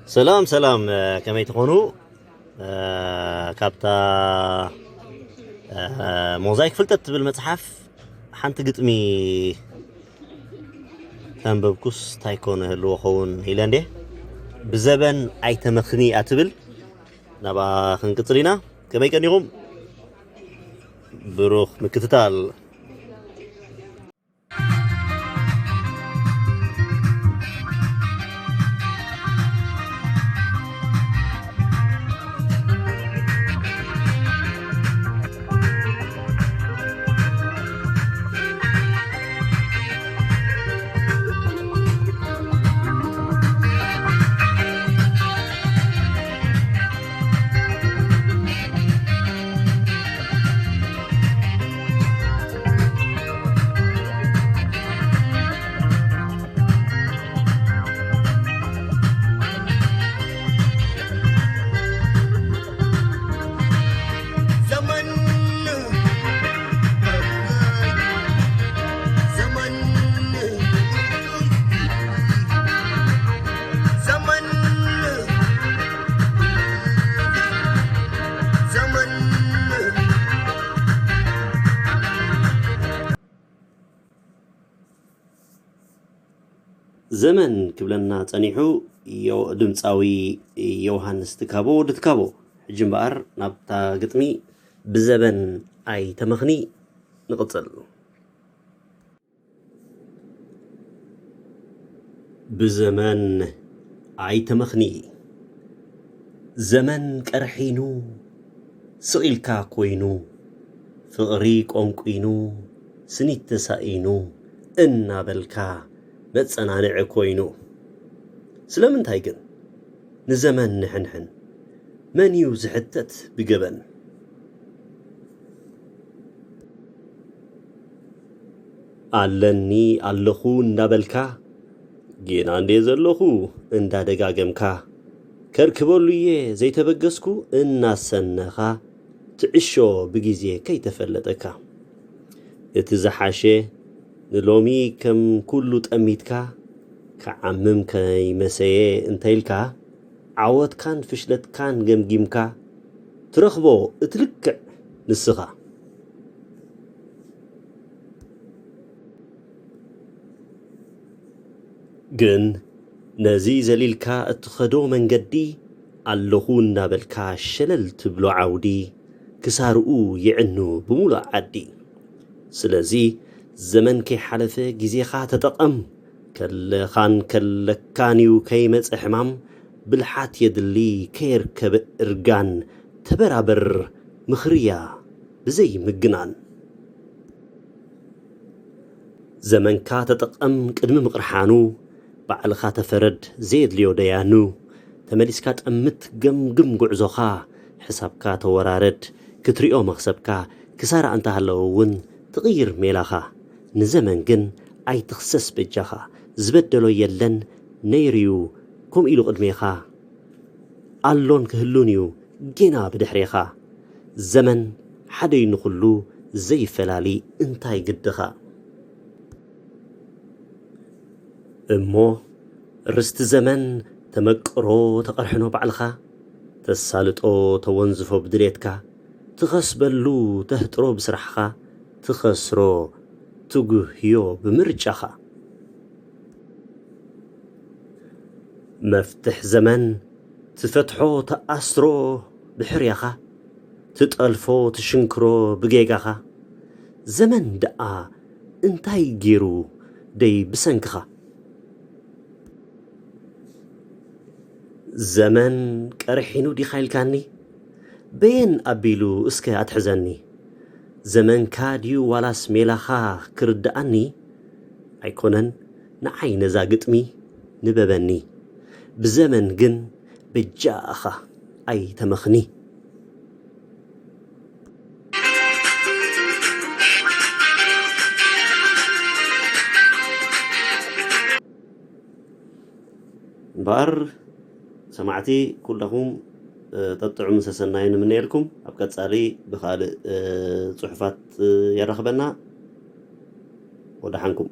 ሰላም ሰላም፣ ከመይ ትኾኑ? ካብታ ሞዛይክ ፍልጠት ትብል መጽሓፍ ሓንቲ ግጥሚ ተንበብኩስ እንታይ ኮነ ህልዎ ኸውን ኢለ እንዴ። ብዘበን ኣይተመኽኒ እያ ትብል። ናብኣ ክንቅጽል ኢና። ከመይ ቀኒኹም? ብሩኽ ምክትታል። ዘመን ክብለና ጸኒሑ፣ ድምጻዊ ዮሃንስ ትካቦ ወዲ ትካቦ። ሕጂ እምበኣር ናብታ ግጥሚ ብዘበን ኣይተመኽኒ ንቕጽል። ብዘመን ኣይተመኽኒ። ዘመን ቀርሒኑ፣ ስቕ ኢልካ ኮይኑ፣ ፍቕሪ ቆንቁኑ፣ ስኒት ተሳኢኑ እናበልካ መጸናንዒ ኮይኑ። ስለምንታይ ግን ንዘመን ንሕንሕን? መን እዩ ዝሕተት ብገበን? ኣለኒ ኣለኹ እንዳበልካ፣ ጌና እንዴ ዘለኹ እንዳደጋገምካ፣ ከርክበሉ እየ ዘይተበገስኩ እናሰነኻ፣ ትዕሾ ብግዜ ከይተፈለጠካ። እቲ ዝሓሸ ንሎሚ ከም ኩሉ ጠሚትካ፣ ክዓምም ከይመሰየ እንተኢልካ፣ ዓወትካን ፍሽለትካን ገምጊምካ፣ ትረኽቦ እቲ ልክዕ ንስኻ። ግን ነዚ ዘሊልካ እትኸዶ መንገዲ፣ ኣለኹ እናበልካ ሸለል ትብሎ ዓውዲ፣ ክሳርኡ ይዕኑ ብምሉእ ዓዲ። ስለዚ ዘመን ከይሓለፈ ግዜኻ ተጠቐም። ከለኻን ከለካን እዩ ከይመጸ ሕማም፣ ብልሓት የድሊ ከየርከበ እርጋን፣ ተበራበር ምኽርያ ብዘይ ምግናን። ዘመንካ ተጠቐም ቅድሚ ምቕርሓኑ፣ ባዕልኻ ተፈረድ ዘየድልዮ ደያኑ። ተመሊስካ ጠምት ገምግም ጉዕዞኻ፣ ሕሳብካ ተወራረድ ክትሪኦ መኽሰብካ፣ ክሳራ እንተሃለወ እውን ትቕይር ሜላኻ። ንዘመን ግን ኣይትኽሰስ በጃኻ፣ ዝበደሎ የለን ነይሩዩ ከምኡ ኢሉ ቅድሜኻ። ኣሎን ክህሉን እዩ ጌና ብድሕሬኻ። ዘመን ሓደዩ ንኹሉ ዘይፈላሊ እንታይ ግድኻ? እሞ ርስቲ ዘመን ተመቅሮ ተቐርሕኖ ባዕልኻ፣ ተሳልጦ ተወንዝፎ ብድሌትካ፣ ትኸስበሉ ተህጥሮ ብስራሕኻ፣ ትኸስሮ ትጉህዮ ብምርጫኻ። መፍትሕ ዘመን ትፈትሖ ተኣስሮ ብሕርያኻ፣ ትጠልፎ ትሽንክሮ ብጌጋኻ። ዘመን ደኣ እንታይ ገይሩ ደይ ብሰንክኻ? ዘመን ቀርሒኑ ዲኻ ኢልካኒ? በየን ኣቢሉ እስከ ኣትሕዘኒ? ዘመንካ ድዩ ዋላስ ሜላኻ ክርድኣኒ? ኣይኮነን ንዓይ ነዛ ግጥሚ ንበበኒ። ብዘመን ግን በጃኻ ኣይተመኽኒ። እምበኣር ሰማዕቲ ኩላኹም፣ እ፣ ጠጥዑም ሰሰናዩ ንምነየልኩም። ኣብ ቀጻሊ ብኻልእ፣ እ፣ ጽሑፋት፣ እ፣ የራኽበና። ወደሓንኩም።